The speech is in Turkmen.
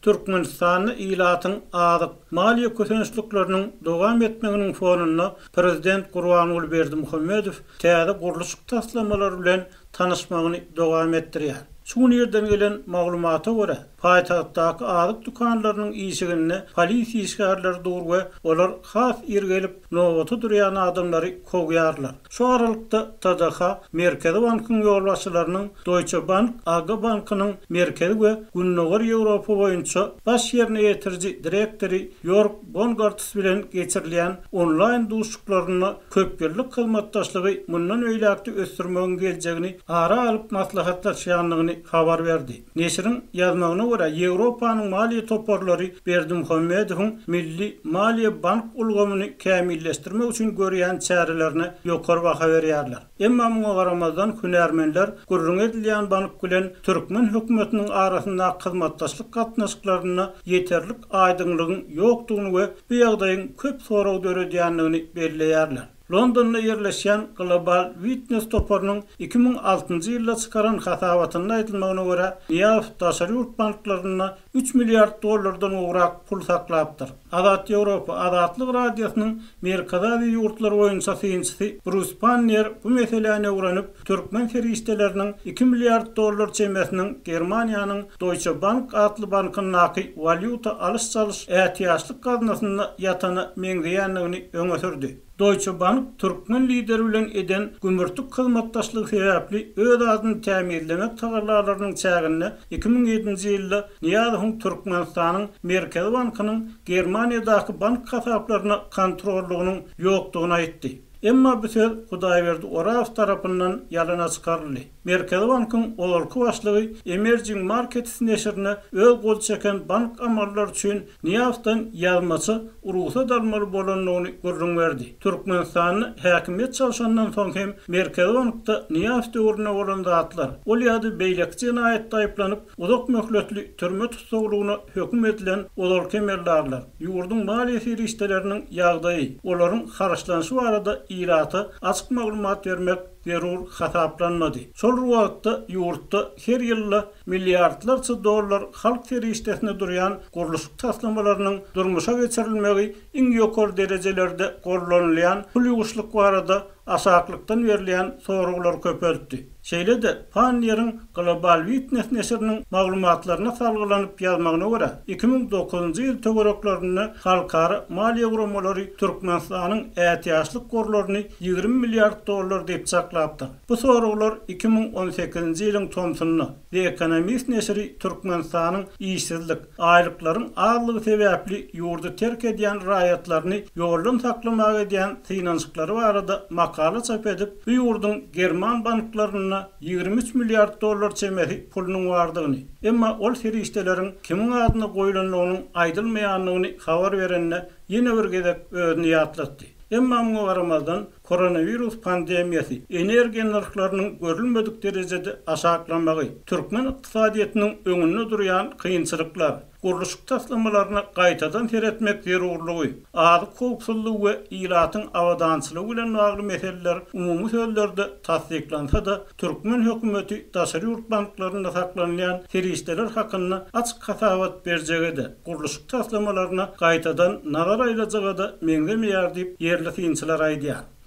Türkmenistanda ilatyň azyk, maliýe kösençlikleriniň dowam etmeginiň fonunda prezident Gurbanguly Berdimuhamedow täze gurluşyk taslamalary bilen tanyşmagyny dowam etdirýär. Şu gün irden gelen maglumata görä, paýtagtdaky azyk dükanlarynyň işiginde polisiýa işgärleri dur we olar has ir gelip, nobata durýan adamlary kowýarlar. Şu aralykda, TDH Merkezi bankyň ýolbaşçylarynyň Deutsche Bank AG bankynyň Merkezi we Gündogar Ýewropa boýunça baş ýerine ýetiriji direktory Ýorg Bongarts bilen geçirilýän onlaýn duşuşyklarynda köp ýyllyk hyzmatdaşlygy mundan beýläk-de ösdürmegiň geljegini ara alyp maslahatlaşýandygyny habar berdi. Neşiriň ýazmagyna görä, Ýewropanyň maliýe toparlary Berdimuhamedowyň milli maliýe-bank ulgamyny kämilleşdirmek üçin görýän çärelerine ýokary baha berýärler. Emma muňa garamazdan, hünärmenler gürrüňi edilýän bank bilen türkmen hökümetiniň arasyndaky hyzmatdaşlyk gatnaşyklarynda ýeterlik aýdyňlygyň ýokdugyny we bu ýagdaýyň köp sorag döredýändigini belleýärler. Londonda ýerleşýän Global Witness toparynyň 2006-njy ýylda çykaran hasabatynda aýdylmagyna görä, Nyýazow daşary ýurt banklarynda üç milliard dollardan gowrak pul saklapdyr. Azat Ýewropa, Azatlyk Radiosynyň Merkezi Aziýa ýurtlary boýunça synçysy Brus Panniýer bu meseläni öwrenip, türkmen serişdeleriniň iki milliard dollar çemesiniň Germaniýanyň Deutsche Bank atly bankyndaky walýuta alyş-çalyş ätiýaçlyk gaznasynda ýatana meňzeýändigini öňe sürdi. Deutsche Bank türkmen lideri bilen eden gümürtik hyzmatdaşlygy sebäpli öz adyny tämizlemek tagallalarynyň çäginde 2007-nji ýylda Nyýazowyň Türkmenistanyň Merkezi bankynyň Germaniýadaky bank hasaplaryna kontrollygynyň ýokdugyny aýtdy. Emma bu söz Hudaýberdi Orazow tarapyndan ýalana çykaryldy. Merkezi bankyň ozalky başlygy Emerging Markets neşirine öz gol çeken bank amallary üçin Nyýazowdan ýazmaça rugsat almaly bolandygyny gürrüň berdi. Türkmenistanda häkimiýet çalşandan soň hem Merkezi bankda Nyýazow döwründe bolan zatlar, ol ýa-da beýleki jenaýatda aýyplanyp, uzak möhletli türme tussaglygyna höküm edilen ozalky emeldarlar, ýurduň maliýe serişdeleriniň ýagdaýy, olaryň harçlanyşy barada ilata açyk maglumat bermek zerur hasaplanmady. Şol bir wagtda ýurtda her ýylda milliardlarça dollar halk serişdesine durýan gurluşyk taslamalarynyň durmuşa geçirilmegi iň ýokary derejelerde gollanylýan pul ýuwuşlyk barada aşaklykdan berilýän soraglary köpeltdi. Şeýle-de, Panniýeriň Global Witness neşiriniň maglumatlaryna salgylanyp ýazmagyna görä, 2009-njy ýyl töwereklerinde halkara maliýe guramalary Türkmenistanyň ätiýaçlyk gorlaryny 20 milliard dollar diýip çaklapdyr. Bu soraglar 2018-nji ýylyň tomsunda The Economist neşiri Türkmenistanyň işsizlik, aýlyklaryň azlygy sebäpli ýurdy terk edýän raýatlaryny ýoldan saklamaga edýän synanyşyklary barada makala çap edip, bu ýurduň german banklarynda 23 milliard dollar çemesi pulunyň bardygyny, emma ol serişdeleriň kimiň adyna goýlandygynyň aýdylmaýandygyny habar berende ýene bir gezek özüni ýatlatdy. Emma muňa garamazdan, Koronawirus pandemiýasy, energiýa nyrhlarynyň görülmedik derejede aşaklamagy, türkmen ykdysadyýetiniň öňünde durýan kynçylyklar, gurluşyk taslamalaryna gaýtadan seretmek zerurlygy, azyk howpsuzlygy we ilatyň abadançylygy bilen bagly meseleler umumy sözlerde tassyklansa-da, türkmen hökümeti daşary ýurt banklarynda saklanylýan serişdeler hakynda açyk hasabat berjege-de, gurluşyk taslamalaryna gaýtadan nazar aýlajaga-da meňzemeýär diýip, ýerli synçylar aýdýar.